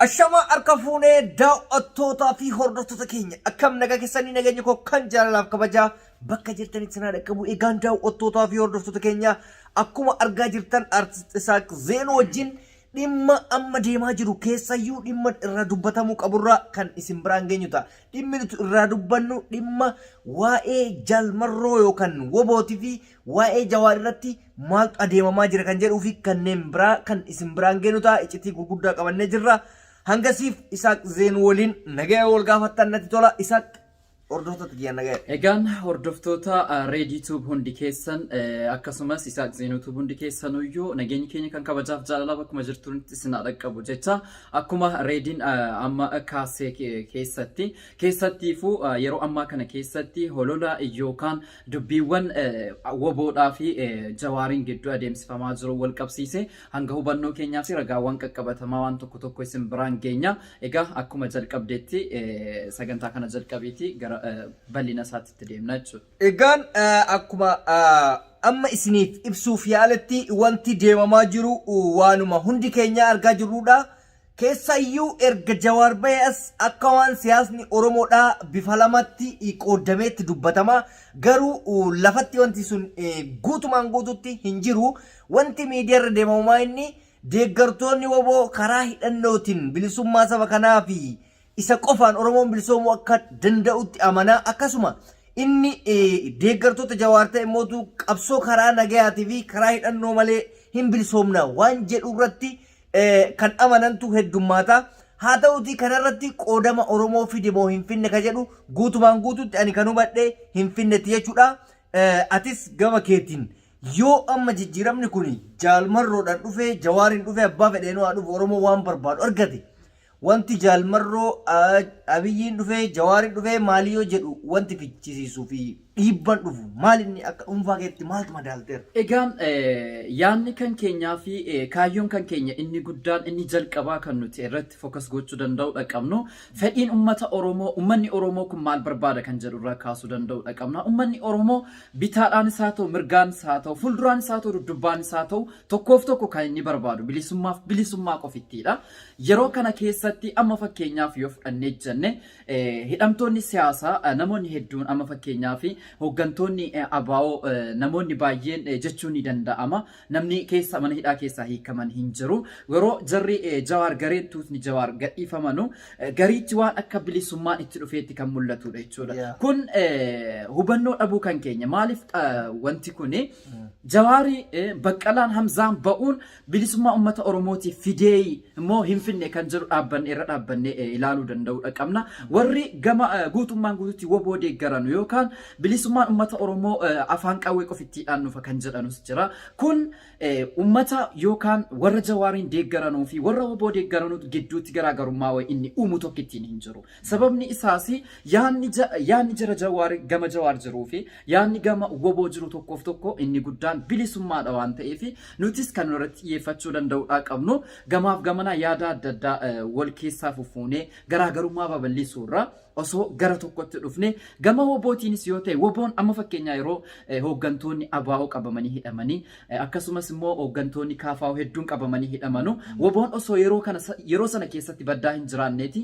Ashama harka fuunee daawwattootaa fi hordoftoota keenya, akkam nagaa keessanii? Nageenya koo kan jaalalaaf kabajaa bakka jirtanitti sinaa dhaqqabu. Egaan daawwattootaa fi hordoftoota keenya, akkuma argaa jirtan Artist Isaaq Zeenuu wajjin dhimma amma deemaa jiru, keessayyuu dhimma irraa dubbatamuu qaburraa kan isin biraan geenyu ta'a. Dhimmi nuti irraa dubbannu dhimma waa'ee Jaalmarroo yookaan Wobootii fi waa'ee Jawaar irratti maaltu adeemamaa jira kan jedhuu fi kanneen biraa kan isin biraan geenyu ta'a. Iccitii gurguddaa qabannee jirra. Hangasiif Isaaq Zeenuu waliin nagaya wal gaafattan natti tola. Isaaq, hordoftoota kiyya nagaya. Egaan hordoftoota Reedii Tuub hundi keessan, akkasumas Isaaq Zeenuu Tuub hundi keessanuyyuu, nageenyi keenya kan kabajaaf jaalalaa bakkuma jirtunitti isin haa dhaqqabu jecha, akkuma Reediin amma kaasee keessatti keessattiifuu yeroo ammaa kana keessatti holola yookaan dubbiiwwan Woboodhaa fi Jawaariin gidduu adeemsifamaa jiru wal qabsiise hanga hubannoo keenyaa fi ragaawwan qaqqabatamaa waan tokko tokko isin biraan geenya. Egaa akkuma jalqabdeetti sagantaa kana jalqabiiti gara bal'ina isaatti itti deemna jechuudha. Egaan akkuma amma isiniif ibsuuf yaaletti, wanti deemamaa jiru waanuma hundi keenya argaa jirrudha. Keessayyuu erga Jawaar bahee as akka waan siyaasni Oromoodhaa bifa lamatti qooddameetti dubbatama. Garuu lafatti wanti sun guutumaan guututti hin jiru. Wanti miidiyaarra deemamu inni deeggartoonni Woboo karaa hidhannootiin bilisummaa saba kanaa fi isa qofaan Oromoon bilisoomuu akka danda'utti amanaa, akkasuma inni deeggartoota Jawaar ta'e mootu qabsoo karaa nagayaatii fi karaa hidhannoo malee hin bilisoomna waan jedhu irratti kan amanantu heddummaata. Haa ta'uti kanarratti qoodama Oromoo fide moo hin finne ka jedhu guutumaan guututti ani kan hubadhe hin finnetti jechuudha. Atis gama keetiin yoo amma jijjiiramni kun Jaalmarroodhaan dhufee, Jawaariin dhufee, abbaa fedheenuu haa dhufu, Oromoo waan barbaadu argate, wanti Jaalmarroo Abiyyiin dhufee, Jawaariin dhufee maalii yoo jedhu wanti fichisiisuu fi dhiibban dhufu maal inni akka dhuunfaa keetti maaltu madaalteera? Egaan yaadni kan keenyaa fi kaayyoon kan keenya inni guddaan, inni jalqabaa kan nuti irratti focus gochuu danda'udha qabnu, fedhiin uummata Oromoo, uummanni Oromoo kun maal barbaada kan jedhu irraa kaasuu danda'udha qabna. Uummanni Oromoo bitaadhaanis haa ta'u, mirgaanis haa ta'u, fuulduraanis haa ta'u, duddubbaanis haa ta'u, tokkoof tokko kan inni barbaadu bilisummaaf bilisummaa qofittiidha. Yeroo kana keessatti amma fakkeenyaaf yoo fudhannee jenne, hidhamtoonni siyaasaa namoonni hedduun, amma fakkeenyaaf hooggantoonni ABO namoonni baay'een jechuun ni danda'ama. Namni keessa mana hidhaa keessaa hiikaman hin jiru. Yeroo jarri Jawaar, gareen tuutni Jawaar gadhiifamanu, gariitti waan akka bilisummaan itti dhufeetti kan mul'atudha jechuudha. Kun hubannoo dhabuu kan keenya. Maaliif wanti kuni Jawaari, Baqqalaan, Hamzaan ba'uun bilisummaa uummata Oromootiif fidee immoo hin finne kan jedhu dhaabbanne irra dhaabbannee ilaaluu danda'uudha qabna. Warri gama guutummaan guututti Woboo deeggaranu yookaan bilisummaan uummata Oromoo afaan qawwee qofittiidhaan dhufa kan jedhanus jira. Kun uummata yookaan warra Jawaariin deeggaranuu fi warra Woboo deeggaranuu gidduutti garaagarummaa wayii inni uumu tokkittiin hin jiru. Sababni isaas yaadni jara Jawaar, gama Jawaar jiruu fi yaadni gama Woboo jiru tokkoof tokko inni guddaan bilisummaadha waan ta'eef, nutis kan irratti xiyyeeffachuu danda'uudhaa qabnu gamaaf gamanaa yaada adda addaa wal keessaa fuffuunee garaagarummaa babal'isuurra osoo gara tokkotti dhufne, gama Wobootiinis yoo ta'e, Woboon amma fakkeenyaa yeroo hooggantoonni ABO qabamanii hidhamanii, akkasumas immoo hooggantoonni KFO hedduun qabamanii hidhamanu, Woboon osoo yeroo kana yeroo sana keessatti baddaa hin jiraanneeti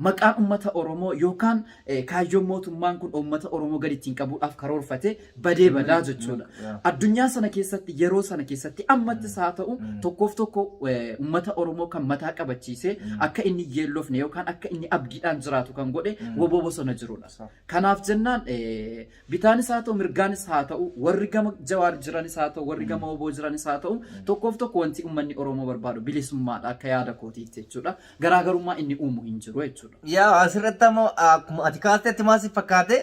maqaan uummata Oromoo yookaan kaayyoon mootummaan kun uummata Oromoo gadi ittiin qabuudhaaf karoorfate badee badaa jechuudha. Addunyaa sana keessatti, yeroo sana keessatti, ammattis haa ta'u, tokkoof tokko uummata Oromoo kan mataa qabachiise, akka inni yeellofne yookaan akka inni abdiidhaan jiraatu kan godhe Woboo bosona jirudha. Kanaaf jennaan bitaanis haa ta'u, mirgaanis haa ta'u, warri gama Jawaar jiranis haa ta'u, warri gama Woboo jiranis haa ta'u, tokkoof tokko wanti uummanni Oromoo barbaadu bilisummaadha akka yaada kootiitti jechuudha. Garaagarummaa inni uumu hin jiru jechuudha. Yaa, asirratti amma akkuma ati kaastetti maal si fakkaate,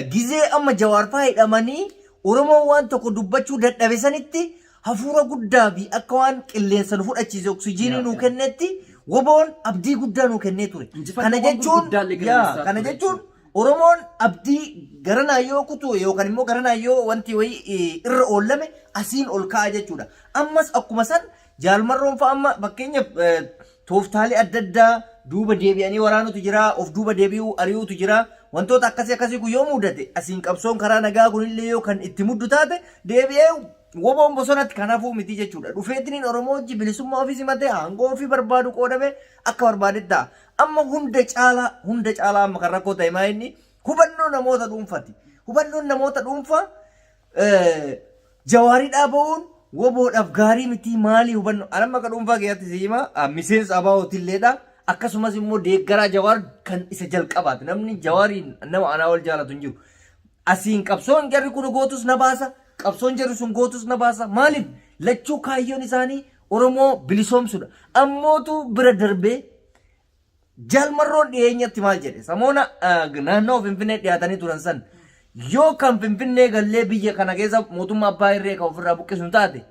gizee amma Jawaar fa'aa hidhamanii Oromoon waan tokko dubbachuu dadhabe sanitti hafuura guddaa fi akka waan qilleensa nu fudhachiise, oksijiinii nuu kennetti, Woboon abdii guddaa nuu kennee ture. Kana Injifannoowwan jechuun gurguddaallee yaa galmeessaa kana ture jechuun jechuudha. Oromoon abdii garanaa yoo kutu yookaan immoo garanaa yoo wanti wayii irra oollame asiin ol ka'a jechuudha. Ammas akkuma san Jaalmarroon fa'a amma fakkeenyaaf tooftaalee adda addaa duuba deebi'anii waraanutu jira, of duuba deebi'uu ari'uutu jira. Wantoota akkasii akkasii kun yoo mudate, asiin qabsoon karaa nagaa kunillee yoo kan itti muddu taate, deebi'ee Woboon bosonatti kan hafuu miti jechuudha. Dhufeetiniin Oromoo wajji bilisummaa ofii simatee aangoo ofii barbaadu qoodame akka barbaadetti ta'a. Amma hunda caalaa hunda caalaa amma kan rakkoo ta'e maa inni hubannoo namoota dhuunfati. Hubannoon namoota dhuunfaa Jawaaridhaa ba'uun woboodhaaf gaarii miti maalii hubannoo. An amma akka dhuunfaa kiyyaatti si hima miseensa ABO'tilleedha. Akkasumas immoo deeggaraa Jawaar kan isa jalqabaati. Namni Jawaariin nama anaa ol jaalatu hin jiru. Asiin qabsoon jarri kun gootus na baasa, qabsoon jarri sun gootus na baasa. Maaliif? Lachuu kaayyoon isaanii Oromoo bilisoomsudha. Ammootu bira darbee Jaal Marroon dhiyeenyatti maal jedhe? Samoona naannoo Finfinnee dhiyaatanii turan san yoo kan Finfinnee gallee biyya kana keessa mootummaa abbaa irree kan ofirraa buqqisu taate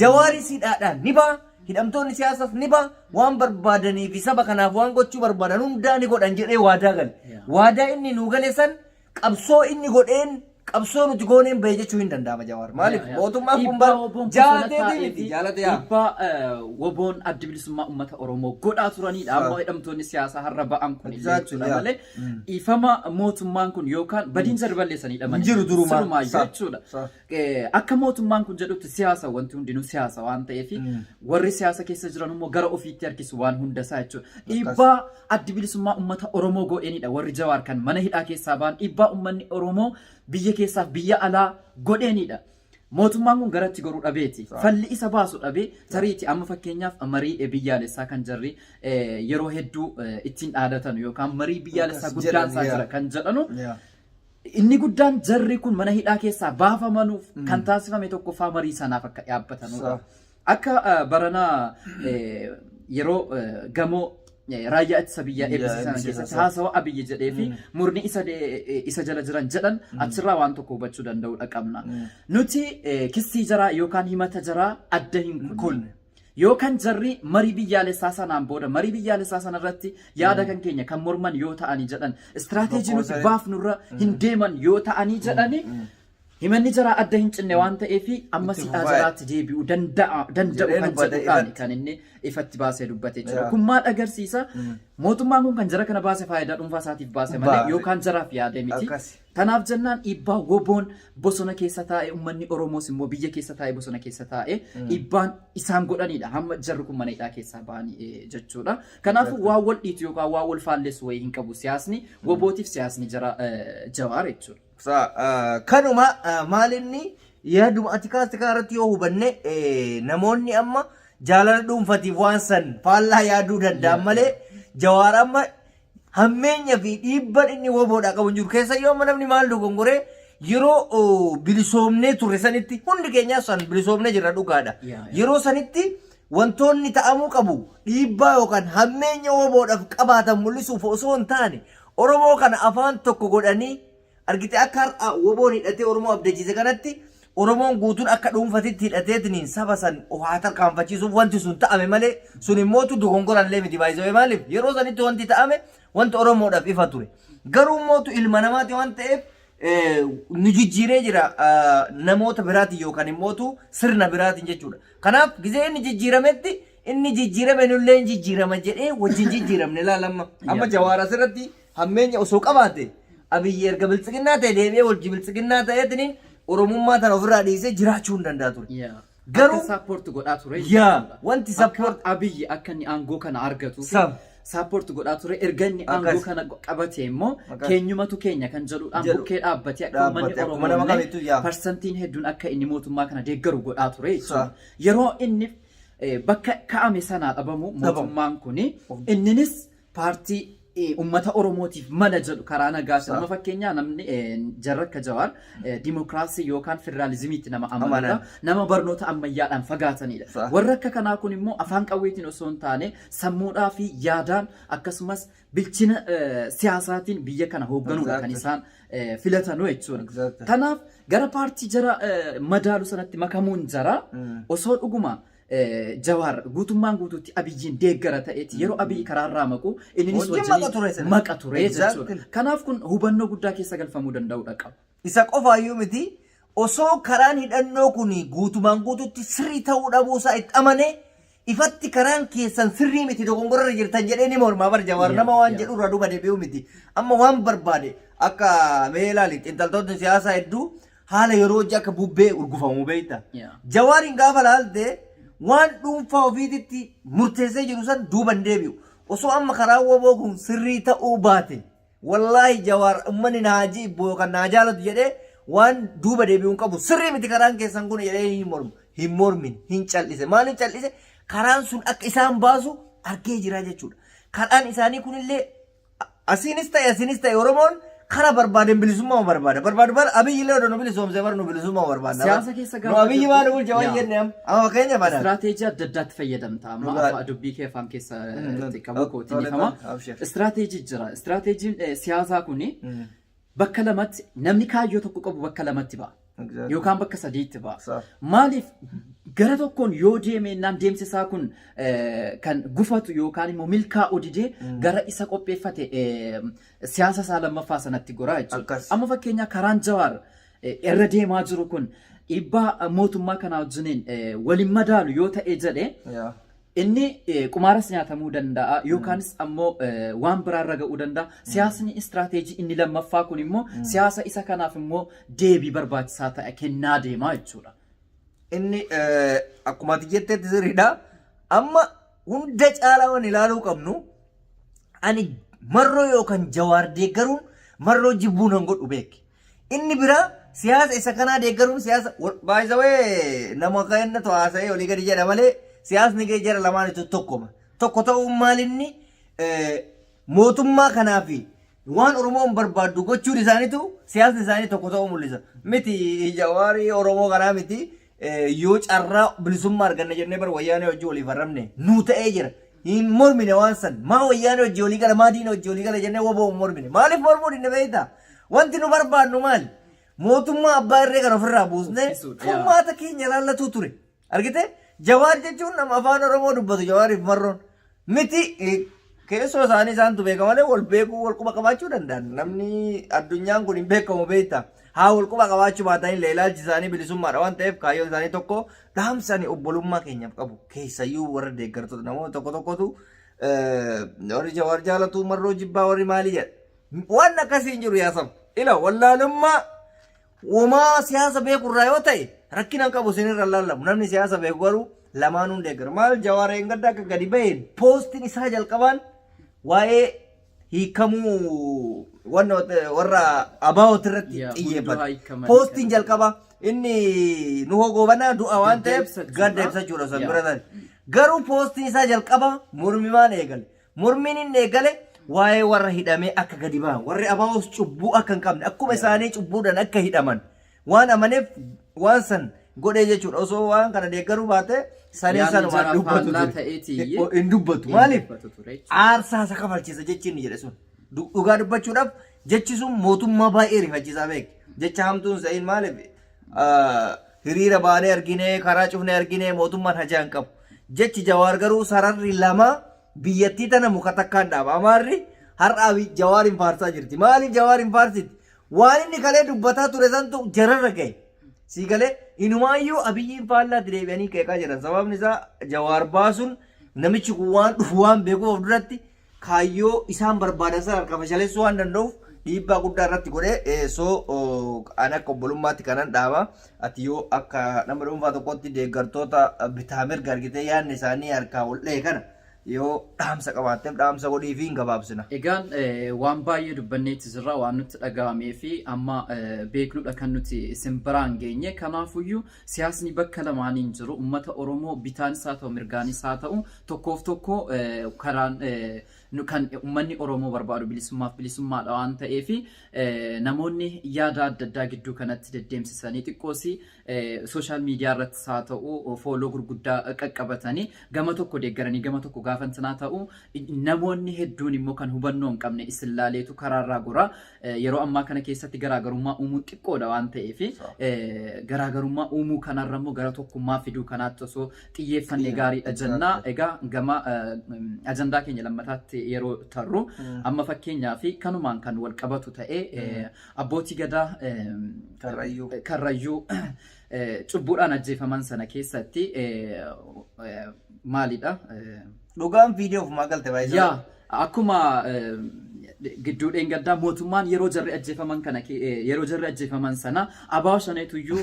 Jawaaris hidhaadhaan ni ba'a, hidhamtoonni siyaasaas ni ba'a, waan barbaadanii fi saba kanaaf waan gochuu barbaadan hundaa ni godhan jedhee waadaa gale. Waadaa inni nuu gale san qabsoo inni godheen qabsoo nuti gooneen bahe jechuu hin danda'ama Jawaar. Maaliif mootummaan kun Dhiibbaa bara woboon bosona jaalateetii taa'ee miti fi jaalate yaa. dhiibbaa woboon addi bilisummaa uummata Oromoo godhaa turanidha. Ammoo hidhamtoonni siyaasaa har'a ba'an kun illee Exactly, jechuudha yaa. malee dhiifama mootummaan kun yookaan badiin jarri balleessan hidhaman Hin jiru durumaa. Sirumaayyuu jechuudha. Akka mootummaan kun jedhutti siyaasa wanti hundinuu siyaasa waan ta'eef warri siyaasa keessa jiran immoo gara ofiitti harkisu waan hundasaa jechuudha. Dhiibbaa addi bilisummaa uummata Oromoo godheenidha warri Jawaar kan mana hidhaa keessaa ba'an dhiibbaa uummanni Oromoo biyya keessaaf biyya alaa godheenidha. Mootummaan kun garatti goruu dhabeeti. Falli isa baasu dhabee tariiti amma fakkeenyaaf marii biyyaalessaa kan jarri yeroo hedduu ittiin dhaadatan yookaan marii biyyaalessaa Akkas guddaan isaa jedhan, jira yaa. kan jedhanu Yaa. Inni guddaan jarri kun mana hidhaa keessaa baafamanuuf kan taasifame tokkoffaa marii sanaaf akka dhaabbatanudha. Akka baranaa yeroo gamoo raayyaa ittisa biyyaa eebbisiisan eebbisiisan keessatti sana. haasawa Abiyyi jedhee fi murni isa jala jiran jedhan achirraa waan tokko hubachuu danda'udha qabna. Nuti kissii jaraa yookaan himata jaraa adda hin kunne. Kunne. Yoo kan jarri marii biyyaalessaa sanaan booda marii biyyaalessaa sanarratti yaada kan keenya kan morman yoo ta'anii jedhan istiraateejii nuti baafnurra hin deeman yoo ta'anii jedhani himanni jaraa adda hin cinne waan ta'eef amma Itti sidhaa fufaa. jaraatti deebi'uu danda'a danda'u Jedhee kan dubbate jedhuudhaan ifatti. kan inni ifatti baasee dubbate jechuudha. Yaa. Kun maal agarsiisa? Mootummaan kun kan jara kana baase faayidaa dhuunfaa isaatiif baase malee Baase. yookaan jaraaf yaadee miti. Akkasi. Kanaaf jennaan dhiibbaa woboon bosona keessa taa'e uummanni Oromoos immoo biyya keessa taa'e bosona keessa taa'e dhiibbaan isaan godhanidha hamma jarri kun mana hidhaa keessaa ba'anii jechuudha. Kanaafuu waan wal dhiitu yookaan waan wal faallessu wayii hin qabu siyaasni wobootiif siyaasni jara Jawaar jechuudha. Kanuma maalinni yaaduma ati kaaste kana irratti yoo hubanne namoonni amma jaalala dhuunfatiif waan san faallaa yaaduu danda'an malee Jawaar amma hammeenya fi dhiibban inni woboodhaa qabu hin jiru. Keessayyuu amma namni maal dogongoree yeroo bilisoomnee turre sanitti hundi keenyaa san bilisoomnee jirra dhugaadha. Yaa, yaa. Yeroo sanitti wantoonni ta'amuu qabu dhiibbaa yookaan hammeenya woboodhaaf qabaatan mul'isuuf osoo hin taane Oromoo kana afaan tokko godhanii argite akka har'a woboon hidhatee Oromoo abdachiise kanatti Oromoon guutuun akka dhuunfatitti hidhateetiniin saba san haa tarkaanfachiisuuf wanti sun ta'ame malee sun immootu dogongorallee miti baay'isawee maaliif yeroo sanitti wanti ta'ame wanti Oromoodhaaf ifa ture. Garuu immootu ilma namaati waan ta'eef nu jijjiiree jira namoota biraatiin yookaan immootu sirna biraatiin jechuudha. Kanaaf gizee inni jijjiirametti inni jijjiirame nullee hin jijjiirama jedhee wajjin jijjiiramne laala amma. Amma Jawaar asirratti hammeenya osoo qabaate Abiyyi erga biltsiginnaa ta'e deebi'ee wajji biltsiginnaa ta'eetiniin Oromummaa tana ofirraa dhiisee jiraachuu hin danda'a ture. Garuu Akka support godhaa ture. Yaa, wanti Akka Abiyyi akka inni aangoo kana argatuuf support godhaa ture erga inni aangoo kana qabate immoo keenyumatu keenya kan jedhuudhaan Jedhu. bukkee dhaabbatee akka uummanni Dhaabbatee akkuma nama Oromoo illee kamittuu yaa. parsantiin hedduun akka inni mootummaa kana deeggaru godhaa ture jechuudha. Yeroo inni bakka ka'ame sanaa dhabamu mootummaan kuni inninis paartii ummata Oromootiif mala jedhu karaa nagaa nama fakkeenyaa namni jarra akka Jawaar dimokiraasii yookaan federaalizimiitti nama amanudha. Amanan. Nama barnoota ammayyaadhaan fagaatanidha. Warra akka kanaa kun immoo afaan qawweetiin osoo hin taane sammuudhaa fi yaadaan akkasumas bilchina siyaasaatiin biyya kana hoogganuudha kan isaan filatanu jechuudha. Kanaaf gara paartii jara madaalu sanatti makamuun jara osoo dhuguma Jawaar guutummaan guutuutti Abiyyiin deeggara ta'eeti yeroo Abiyyi karaarraa maqu inninis Wajjin maqa ture wajjin sana. maqa ture jechuudha. Kanaaf kun hubannoo guddaa keessa galfamuu danda'udha qaba. Isa qofaayyuu miti osoo karaan hidhannoo kun guutumaan guututti sirrii ta'uu dhabuu isaa itti amanee ifatti karaan keessan sirrii miti dogongorarra jirtan jedhee ni mormaa bar Jawaar nama waan jedhu irraa duuba deebi'uu miti. Amma waan barbaade akka mee ilaali xiinxaltoonni siyaasaa hedduu haala yeroo hojii akka bubbee urgufamu beekta. Yeah. Jawaariin gaafa laalte waan dhuunfaa ofiititti murteessee jiru san duuba hin deebi'u. Osoo amma karaa WBO kun sirrii ta'uu baate, wallaahi Jawaar uummanni naa jibbu yookaan naa jaalatu jedhee waan duuba deebi'uu hin qabu. Sirrii miti karaan keessan kun jedhee hin mormu. Hin mormin, hin cal'ise. Maaliif cal'ise? Karaan sun akka isaan baasu argee jira jechuudha. Karaan isaanii kunillee asiinis ta'e Oromoon kara barbaaden bilisummaa barbaada. Barbaadu bara Abiyyi illee odoo nu bilisoomsee bara nu bilisummaa barbaadna. Siyaasa keessa Nu gaafa Abiyyi jirtu- maal nu bulcha waan Yaa. jenne amma. Amma fakkeenya banaa. Istiraateejii adda addaatti fayyadamta. Amma Dhugaa. Dubbii kee afaan keessa itti qabu kootiin Tole, ifama. tole, abshir. Istiraateejii jira. Istiraateejiin siyaasaa kuni bakka lamatti namni kaayyoo tokko qabu bakka lamatti ba'a. Yookaan bakka sadiitti ba'a. Maaliif gara tokkoon yoo deemeennaan deemsi isaa kun kan gufatu yookaan immoo milkaa'u didee gara isa qopheeffate siyaasa isaa lammaffaa sanatti goraa jechuudha. Amma fakkeenya karaan Jawaar irra deemaa jiru kun dhiibbaa mootummaa kanaa wajjiniin waliin madaalu yoo ta'e jedhe inni qumaaras nyaatamuu danda'a yookaanis ammoo waan biraarra ga'uu danda'a. Siyaasni istiraateejii inni lammaffaa kun immoo siyaasa isa kanaaf immoo deebii barbaachisaa ta'e kennaa deemaa jechuudha. Inni akkuma ati jettetti sirriidha. Amma hunda caalaa waan ilaaluu qabnu, ani Marroo yookaan Jawaar deeggaruun Marroo jibbuu nan godhu beeki. Inni biraa siyaasa isa kanaa deeggaruun siyaasa baay'isawee nama kennatu haasa'ee olii gadi jedha malee siyaasni kee jara lamaanitu tokkoma. Tokko ta'uun maalinni mootummaa kanaa fi waan Oromoon barbaaddu gochuun isaaniitu siyaasni isaanii tokko ta'uu mul'isa. Miti Jawaarii Oromoo kanaa miti, yoo carraa bilisummaa arganna jennee bara Wayyaanee hojii walii farramne nuu ta'ee jira. Hin mormine waan san. Maa Wayyaanee hojii walii gala, maa diina hojii walii gala jennee WBO hin mormine. Maaliif mormuu dinne beektaa? Wanti nu barbaadnu maali? Mootummaa abbaa irree kan ofirraa buusnee Uffisuudha, yaa. furmaata keenya ilaallatu ture. Argite? Jawaar jechuun nama afaan Oromoo dubbatu Jawaariif Marroon. Miti keessoo isaanii isaantu beeka malee wal beekuu wal quba qabaachuu danda'an. Namni addunyaan kun hin beekamu beekta. Haa wal quba qabaachuu baatan illee ilaalchi isaanii bilisummaadha waan ta'eef kaayyoon isaanii tokko. Dhaamsa ani obbolummaa keenyaaf qabu keessayyuu warra deeggartoota namoota tokko tokkotu warri Jawaar jaalatu Marroo jibbaa, warri maalii jedha. Waan akkasii hin jiru yaa saba. Ila wallaalummaa womaa siyaasa beekurraa yoo ta'e rakkina hin qabu, isinirra laallamu. Namni siyaasa beeku garuu lamaanuu hin deeggaru. Maal Jawaar eengadda akka gadi baheen poostiin isaa jalqabaan waa'ee hiikamuu warra abaa'oot irratti Yaa, hunduu xiyyeeffate. hiikamanii Poostiin jalqaba inni nu hogoobanaa du'a waan Gadda ta'eef ibsachuudha. gadda ibsachuudha san Yaa. bira tare. Garuu poostiin isaa jalqaba mormimaan eegale. Mormiin inni eegale waa'ee warra hidhamee akka gadi ba'an, warri abaa'oos cubbuu akka hin qabne, akkuma isaanii cubbuudhaan akka hidhaman waan amaneef waan san godhee jechuudha. Osoo waan kana deeggaruu baate sanii Yaadni sanumaan jara dubbatu faallaa ture. ta'eetiyyee Hin dubbatu. hin Maaliif? dubbatu ture jechuudha. Aarsaa isa kafalchiisa jechi inni jedhe sun. Dhugaa dubbachuudhaaf jechi sun mootummaa baay'ee rifachiisaa beek. Jecha hamtuun se'in maaliif hiriira baanee arginee karaa cufnee arginee mootummaan hajaa hin qabu. Jechi Jawaar garuu sararri lama biyyattii tana muka takkaan dhaaba. Amaarri har'a Jawaar hin faarsaa jirti. Maaliif Jawaar hin faarsiti? Waan inni kalee dubbataa ture santu jararra gahe. Sii galee inumaayyuu Abiyyiin faallaatti deebi'anii qeeqaa jiran. Sababni isaa Jawaar baasuun namichi kun waan dhufu waan beekuuf of duratti kaayyoo isaan barbaadan sana harka fashaleessuu waan danda'uuf dhiibbaa guddaa irratti godhee. Soo ani akka obbolummaatti kanan dhaaba. Ati yoo akka nama dhuunfaa tokkotti deeggartoota bitaa mirga argitee yaadni isaanii harkaa ol dha'e kana yoo dhaamsa qabaatteef dhaamsa godhii fi hin gabaabsina. Egaan waan baay'ee dubbanneetti jirra, waan nutti dhaga'amee fi amma beeknudha kan nuti isin biraan geenye. Kanaafuyyuu siyaasni bakka lamaaniin jiru uummata Oromoo bitaanis haa ta'u mirgaanis haa ta'u tokkoof tokko karaan kan uummanni Oromoo barbaadu bilisummaaf bilisummaadha waan ta'eef namoonni yaada adda addaa gidduu kanatti deddeemsisanii xiqqoosi social media irrattis haa ta'u follow gurguddaa qaqqabatanii gama tokko deeggaranii gama tokko gaafantinaa ta'u namoonni hedduun immoo kan hubannoo hin qabne isin laaleetu karaarraa gora. Yeroo ammaa kana keessatti garaagarummaa uumuun xiqqoodha waan ta'eef garaagarummaa uumuu kanarra immoo gara tokkummaa fiduu kanaatti osoo xiyyeeffanne gaariidha jenna. Egaa gama ajandaa keenya lammataatti yeroo tarru amma fakkeenyaa fi kanumaan kan wal qabatu ta'ee abbootii gadaa Karrayyuu. Karrayyuu cubbuudhaan ajjeefaman sana keessatti maalidha? Dhugaan viidiyoo ofumaa galte baay'ee. Yaa, akkuma Gidduu dheengaddaa mootummaan yeroo jarri ajjeefaman kana yeroo jarri ajjeefaman sana ABO shaneetuyyuu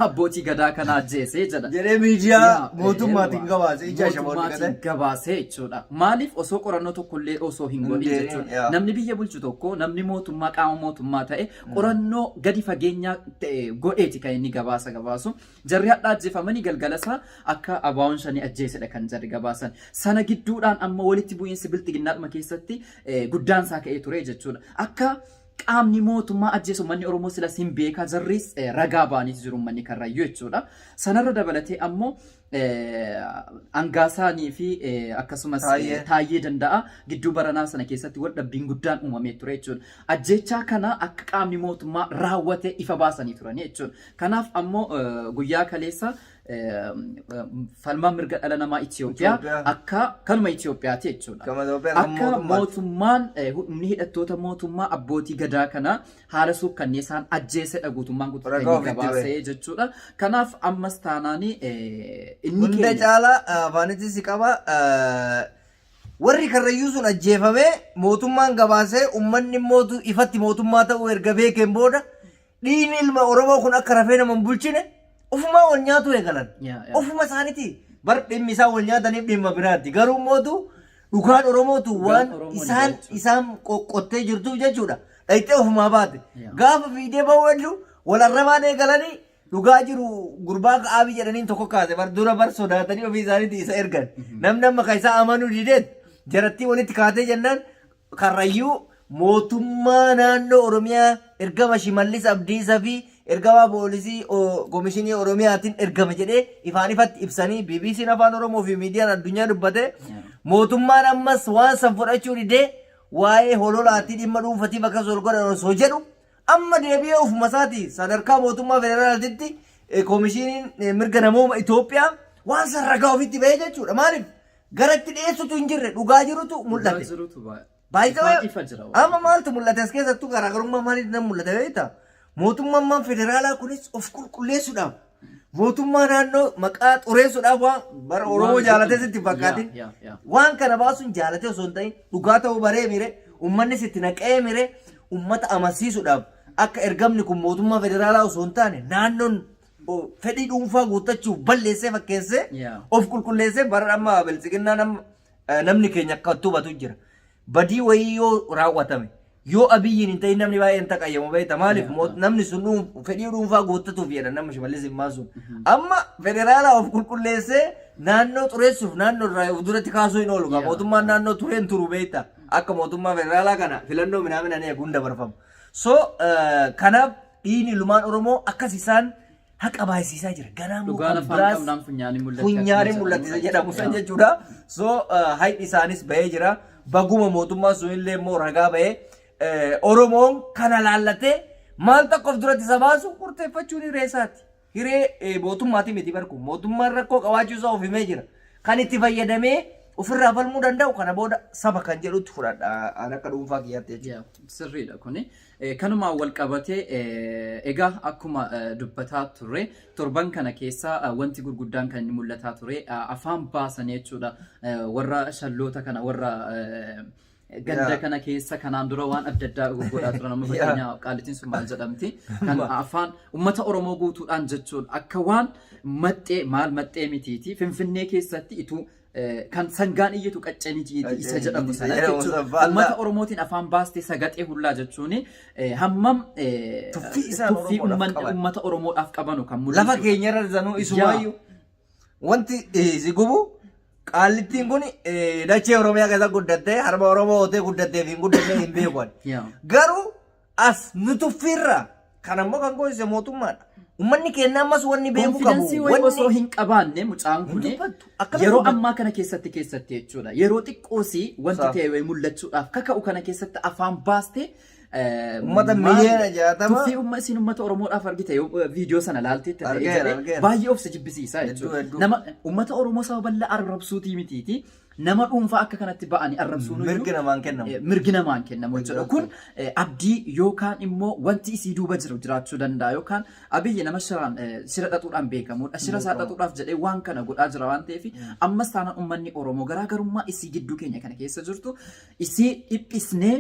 abbootii gadaa kana ajjeese jedha. Jedhee miidiyaa mootummaatiin gabaase ija shamoon mootummaatiin gabaase jechuudha. Maaliif osoo qorannoo tokkollee osoo hin godhin jechuudha. Namni biyya bulchu tokko, namni mootummaa, qaama mootummaa ta'e qorannoo gadi fageenyaa ta'e godheeti kan inni gabaasa gabaasu. Jarri hadhaa ajjeefamanii galgala isaa akka ABOn shanii ajjeesedha kan jarri gabaasan. Sana gidduudhaan ammoo walitti bu'iinsi bilxiginnaadhuma keessatti guddaan isaa ka'ee ture jechuudha. Akka qaamni mootummaa ajjeesu uummanni Oromoo silas hin beekaa, jarris ragaa ba'aniitu jiru uummanni Karrayyuu jechuudha. Sanarra dabalatee ammoo Angaasaanii fi akkasumas Taayyee. Taayyee Danda'a gidduu baranaa sana keessatti wal dhabbiin guddaan uumamee ture jechuudha. Ajjeechaa kana akka qaamni mootummaa raawwate ifa baasanii turanii jechuudha. Kanaaf ammoo guyyaa kaleessa falmaan mirga dhala namaa Itoophiyaa Itoophiyaa. akka kanuma Itoophiyaati jechuudha. Gama Itoophiyaa kan Akka mootummaati. mootummaan humni hidhattoota mootummaa abbootii gadaa kana haala suukkanneessaan ajjeesedha guutummaan guutuutti Ragaa kan inni ofitti bahe. gabaasee jechuudha. Kanaaf ammas taanaani inni Hunda keenya caalaa afaanitti si qaba. Warri Karrayyuu sun ajjeefamee mootummaan gabaasee uummanni mootu ifatti mootummaa ta'uu erga beekeen booda dhiigni ilma Oromoo kun akka rafee nama hin bulchine ofumaa wal nyaatu eegalan. Yaa, yaa. Ofuma isaaniiti. Bar dhimmi isaan wal nyaataniif dhimma biraati. Garuu mootu dhugaan Oromootu Dhugaan waan Oromoo ni isaan jechuudha. isaan qoqqottee jirtuuf jechuudha. Dhayxee ofumaa baate. Yaa. Gaafa fiidee bahuu hedduu wal arrabaan eegalanii dhugaa jiru gurbaa Aabii jedhaniin tokko kaase bar dura bar sodaatanii ofii isaaniitti isa ergan. Namni amma kan isaa amanuu dideet jarattii walitti kaatee jennaan Karrayyuu mootummaa naannoo Oromiyaa ergama Shimallis Abdiisaa fi ergama poolisii komishinii Oromiyaatiin ergame jedhee ifaan ifatti ibsanii BBC'n Afaan Oromoo fi miidiyaan addunyaa dubbate. Mootummaan ammas waan san fudhachuu didee waa'ee hololaatii dhimma dhuunfatiif akkas ol godhan osoo jedhu amma deebi'ee ofuma isaatii sadarkaa mootummaa federaalaatitti komishiniin mirga namooma Itoophiyaa waan san ragaa ofitti bahee jechuudha. Maaliif? Gara itti dhiyeessutu hin jirre, dhugaa jirutu mul'ate. Dhugaa jirutu By the way, ifaan ifa jira waan. Amma maaltu mul'ate as keessattuu garaagarummaa maaliif nan mul'ate beektaa? Mootummaan maan federaalaa kunis of qulqulleessuudhaaf mootummaa naannoo maqaa xureessuudhaaf waan bara Oromoo Waan jaalatee godhan. sitti hin fakkaatin. Yaa, yaa, yaa. Waan kana baasuun jaalatee osoo hin ta'in dhugaa ta'uu baree mire uummanni sitti naqee mire uummata amansiisuudhaaf akka ergamni kun mootummaa federaalaa osoo hin taane naannoon fedhii dhuunfaa guuttachuuf balleessee fakkeessee of qulqulleessee bara amma biltsiginnaan amma namni keenya akka hubatu jira. Badii wayii yoo raawwatame yoo Abiyyiin hin ta'in namni baay'een taqayyamu beekta maaliif namni sun fedhii dhuunfaa guuttatuuf jedha nama Shimallis Immaa sun. Amma federaalaa of qulqulleessee naannoo xureessuuf naannoo irraa of duratti kaasuu hin oolu. Mootummaan naannoo tureen turu beekta akka mootummaa federaalaa kana filannoo minaamin ani eegu hunda barfamu. So kanaaf dhiigni ilmaan Oromoo akkas isaan haqa baay'isiisaa jira. Ganaa immoo Dhugaan kan afaan biraas qabnaan funyaanii mul'atti. funyaanii mul'atti isa jedhamu san jechuudha. So hayni isaanis bahee jira. Baguma mootummaan sunillee immoo ragaa bahee Oromoon kana laallatee maal tokko of duratti isa baasu murteeffachuun hiree isaati. Hiree mootummaatii miti barku. Mootummaan rakkoo qabaachuu isaa of himee jira. Kan itti fayyadamee ofirraa falmuu danda'u kana booda saba kan jedhutti fudhadha. An akka dhuunfaa kiyyaatti jechuudha. Yaa, Sirriidha kuni. Kanumaan wal qabatee egaa akkuma dubbataa turre torban kana keessa wanti gurguddaan kan inni mul'ataa ture afaan baasanii jechuudha warra shalloota kana warra ganda kana keessa kanaan dura waan adda addaa godhaa turan amma fakkeenyaaf qaalitiin sun maal jedhamti kan afaan ummata Oromoo guutuudhaan jechuun akka waan maxxee maal maxxee mitiiti Finfinnee keessatti ituu kan sangaan iyyitu qacceen iyyiiti isa jedhamu sana jechuudha. Uummata Oromootiin afaan baastee sagaxee hullaa jechuun hammam Tuffii isaan tuffii Oromoodhaaf qaban. uummata Oromoodhaaf qabanu kan mul'isu. Lafa keenyarra sanuu isumaayyuu wanti si gubu qaallittiin kun dachee Oromiyaa keessa guddattee harma Oromoo hootee guddattee fi hin guddanne hin beeku ani. Garuu as nu tuffiirra kan ammoo kan goosise mootummaadha. Uummanni keenya ammas wanni beekuu qabu. Konfidensii wayii osoo hin qabaanne mucaan Hin kun dubbattu. Akkamitti yeroo dubbatta? ammaa kana keessatti keessatti jechuudha. Yeroo xiqqoosii wanti Sa. ta'e wayii mul'achuudhaaf kaka'u kana keessatti afaan baaste Uummata miliyoona 60. Tuffii isin uummata Oromoodhaaf argite yoo viidiyoo sana laalteetta ta'e Argeera, jedhee argeera. baay'ee of si jibbisiisa Hedduu, jechuudha. hedduu. Nama uummata Oromoo saba bal'aa arrabsuutii mitiiti. Nama dhuunfaa akka kanatti ba'anii arrabsuun iyyuu Mirgi namaan kennamu. Mirgi namaan kennamu jechuudha. Kun abdii yookaan immoo wanti isii duuba jiru jiraachuu danda'a yookaan Abiyyi nama shiraan shira xaxuudhaan beekamudha. Shira isaa xaxuudhaaf jedhee waan kana godhaa jira waan ta'eef ammas taanaan uummanni Oromoo garaagarummaa isii gidduu keenya kana keessa jirtu isii dhiphisnee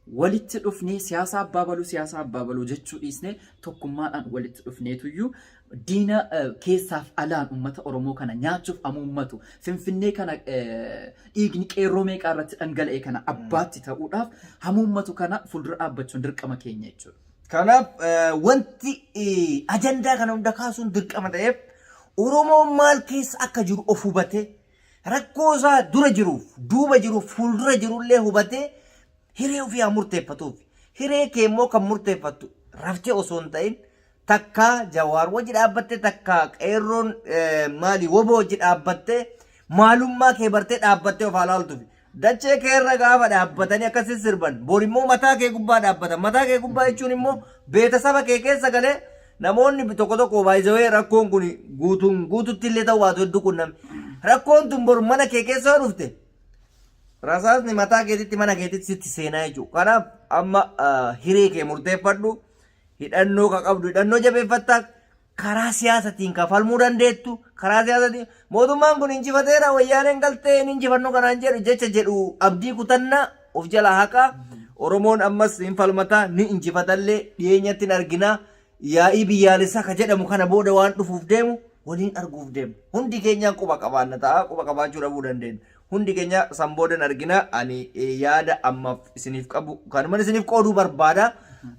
Walitti dhufnee siyaasa abbaa baluu siyaasa abbaa baluu jechuu dhiisnee tokkummaadhaan walitti dhufneetuyyuu diina keessaaf alaan uummata Oromoo kana nyaachuuf amuummatu Finfinnee kana dhiigni qeerroo meeqaa irratti dhangala'e kana abbaatti ta'uudhaaf hamuummatu kana fuuldura dhaabbachuun dirqama keenya jechuudha. Kanaaf wanti ajandaa kana hunda kaasuun dirqama ta'eef Oromoon maal keessa akka jiru of hubatee rakkoo isaa dura jiruuf duuba jiruuf fuuldura jirullee hubatee hiree ofii haa murteeffatuuf. Hiree kee immoo kan murteeffattu raftee osoo hin ta'in takka Jawaar wajji dhaabbattee takka qeerroon maali woboo wajji dhaabbattee maalummaa kee bartee dhaabbattee of haa laaltuuf. Dachee kee irra gaafa dhaabbatanii akkasii sirban bor immoo mataa kee gubbaa dhaabbatan. Mataa kee gubbaa jechuun immoo beeta saba kee keessa galee namoonni tokko tokko baay'isawee rakkoon kun guutuun guututti illee ta'uu baatu hedduu qunname. Rakkoon tun bor mana kee keessa yoo dhufte rasaasni mataa keetitti mana keetitti sitti seenaa jechuudha. Kanaaf amma hiree kee murteeffadhu. Hidhannoo ka qabdu hidhannoo jabeeffattaa karaa siyaasatiin ka falmuu dandeettu karaa siyaasatiin mootummaan kun injifateera wayyaaneen galtee hin injifannu kanaan jedhu jecha jedhu abdii kutannaa of jalaa haqaa. Oromoon ammas hin falmataa ni injifatallee dhiyeenyatti hin arginaa. Yaa'ii biyyaalessaa ka jedhamu kana booda waan dhufuuf deemu waliin arguuf deemu. Hundi keenyaan quba qabaanna ta'a, quba qabaachuu dhabuu dandeenya. Hundi keenya san boodan argina. Ani yaada ammaaf isiniif qabu kanuman isiniif qooduu barbaada.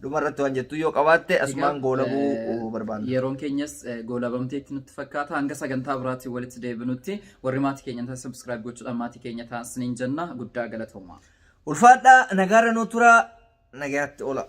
Dhuma irratti waan jettu yoo qabaatte asumaan goolabuu barbaanna. Yeroon keenyas goolabamteetti nutti fakkaata. Hanga sagantaa biraatiin walitti deebinutti warri maatii keenya ta'an subscribe gochuudhaan maatii keenya ta'an isiniin jenna. Guddaa galatoomaa. Ulfaadhaa, nagaarra nuu turaa, nagayaatti oola.